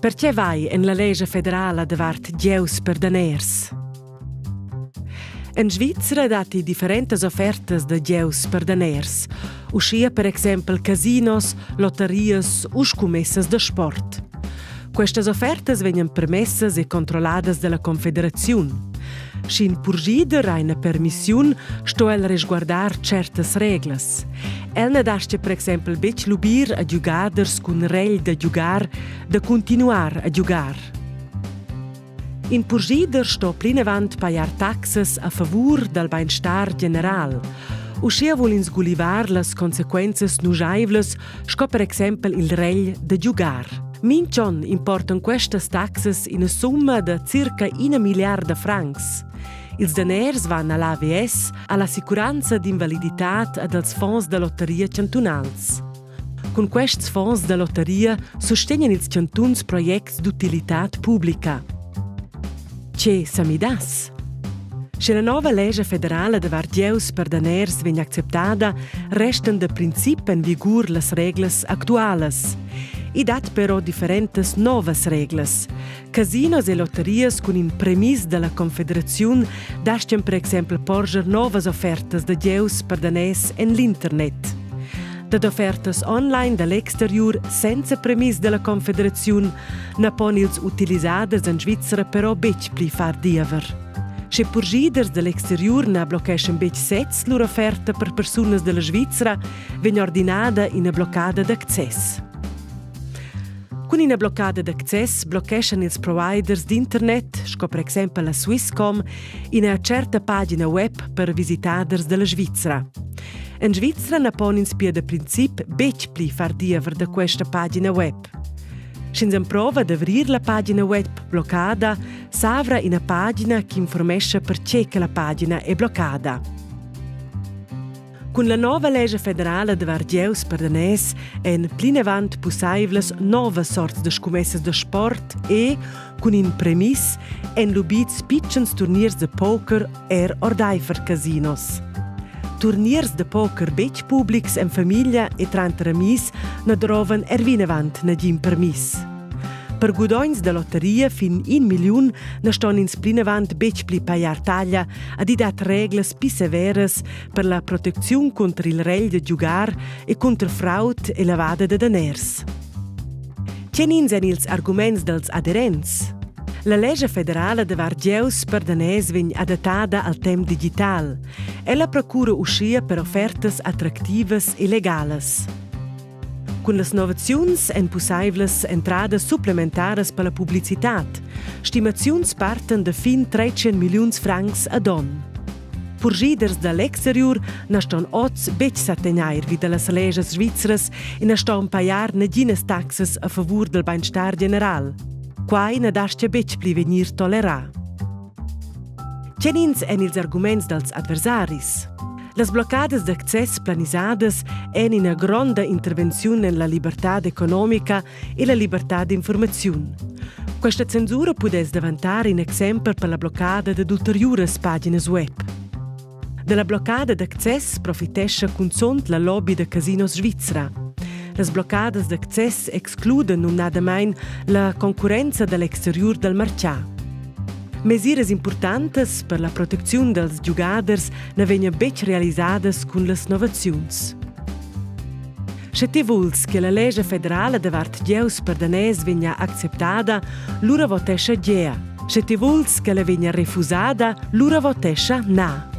Perche vai en la lescha federala davart gieus per daners? En Svizra datti differentas offertas da gieus per daners, uschia per exempel casinos, lottarias u scumessas da sport. Questas offertas vegnan permessas e controlladas dalla Confederaziun. Sch'in purgider ha ina permissiun, sto el resguardar certas reglas. El na dastga per exempel betg lubir a giugaders cun regl da giugar da cuntinuar a giugar. In purgider sto plinavant pajar taxas a favur dal bainstar general. Uschia vul ins gulivar las consequenzas nuschaivlas, sco per exempel il regl da giugar. Minch'on importan questas taxas ina summa da circa ina milliarda francs. Ils daners van all'AVS, all'assicuranza d'invaliditad ed als fonds da lotteria chantunals. Cun quests fonds da lotteria sustegnan ils chantuns projects d'utilitad publica. Tge sa midass? Sche la nova lescha federala davart gieus per daners vegn acceptada, restan da princip en vigur las reglas actualas. I dat però differentas novas reglas. Casinos e lottarias cun in premiss da la Confederaziun dastgan per exempel porscher novas offertas da gieus per daners en l'internet. Dad offertas online da l'exteriur senza premiss da la Confederaziun na pon ils utilisaders en Svizra però betg pli far diever. Sche purschiders da l'exteriur na bloccheschan betg sezs lur offerta per persunas da la Svizra, vegn ordinada ina bloccada d'access. Cun ina bloccada d'access bloccheschan ils providers d'internet, sco per exempel la Swisscom, ina certa pagina web per visitaders da la Svizra. En Svizra na pon ins pia da princip betg pli far diever da questa pagina web. Sch'ins emprova d'avrir la pagina web bloccada, s'avra ina pagina ch'informescha pertge che la pagina è bloccada. Cun la nova lescha federala davart gieus per daners èn plinavant pussaivlas novas sorts da scumessas da sport e, cun in premiss, èn lubids pitschens turniers da poker er ordaifer casinos. Turniers da poker betg publics en famiglia e tranter amis na drovan er vinavant nagin permiss. Per gudogns da lotteria fin in milliun na ston ins plinavant betg pli pajar taglia ed i dat reglas pli severas per la protecziun cunter il regl da giugar e cunter fraud e lavada da daners. Tgenins èn ils arguments dals aderents? La lescha federala davart gieus per daners vegn adattada al temp digital. Ella procura uschia per offertas attractivas e legalas. Cun las novaziuns èn pussaivlas entradas supplementaras per la publicitad. Stimaziuns partan da fin 300 milliuns francs ad onn. Purschiders da l'exteriur na ston oz betg sa tegnair vi da las leschas svizras e na ston pajar naginas taxas a favur dal bainstar general. Quai na dastga betg pli vegnir tolerà. Tgenins èn ils arguments dals adversaris? Las bloccadas d'access planisadas èn ina gronda intervenziun en la libertad economica e la libertad d'informaziun. Questa censura pudess daventar in exempel per la bloccada dad ulteriuras paginas web. Da la bloccada d'access profitescha cunzunt la lobby da casinos svizra. Las bloccadas d'access excludan numnadamain la concurrenza da l'exteriur dal martgà. Mesiras impurtantas per la protecziun dals giugaders na vegnan betg realisadas cun las novaziuns. Sche ti vuls che la lescha federala davart gieus per daners vegnia acceptada, lura votescha gea. Sche ti vuls che la vegnia refusada, lura votescha na.